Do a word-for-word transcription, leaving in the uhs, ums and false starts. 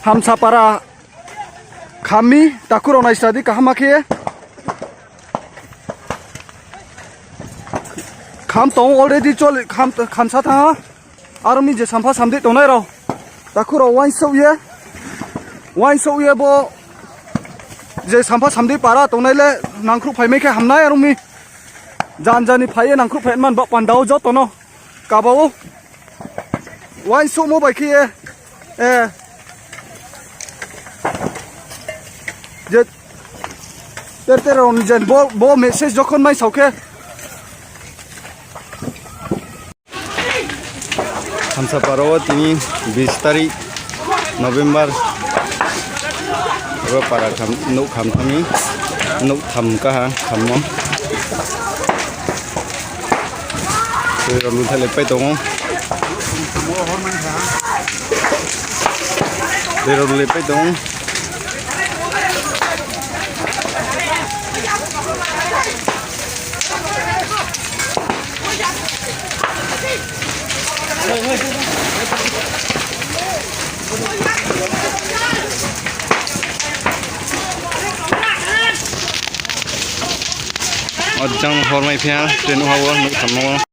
Hamsapara kham mi, takhu rao naisadi kaham khe. Kham tong already choli, kham, khamsa thanng ha. Aro mi je sampha samdi tongnai rao, takhu rao uaingsouh ye, uaingsouh ye bo je sampha samdi para tongnai le nangkhruh phaimai khe hamnai aro mi. Jan jani phai ye nangkhruh phai man ba panda wo joto no kaba ou. Uaingsouhmo bai khe ye, eh, je ter ter rao ni jen bo, bo message jokhon mai sao khe. Hamsapara wo tini bis tarik November, ro para kham, nouh kham thang mi, nouh tham kaha khammo. Tei rao luthailai pai tong ou. Tei rao luthailai pai tong ou. Ajang hormai phi ha, tei nuh ha wo, nouh tham no.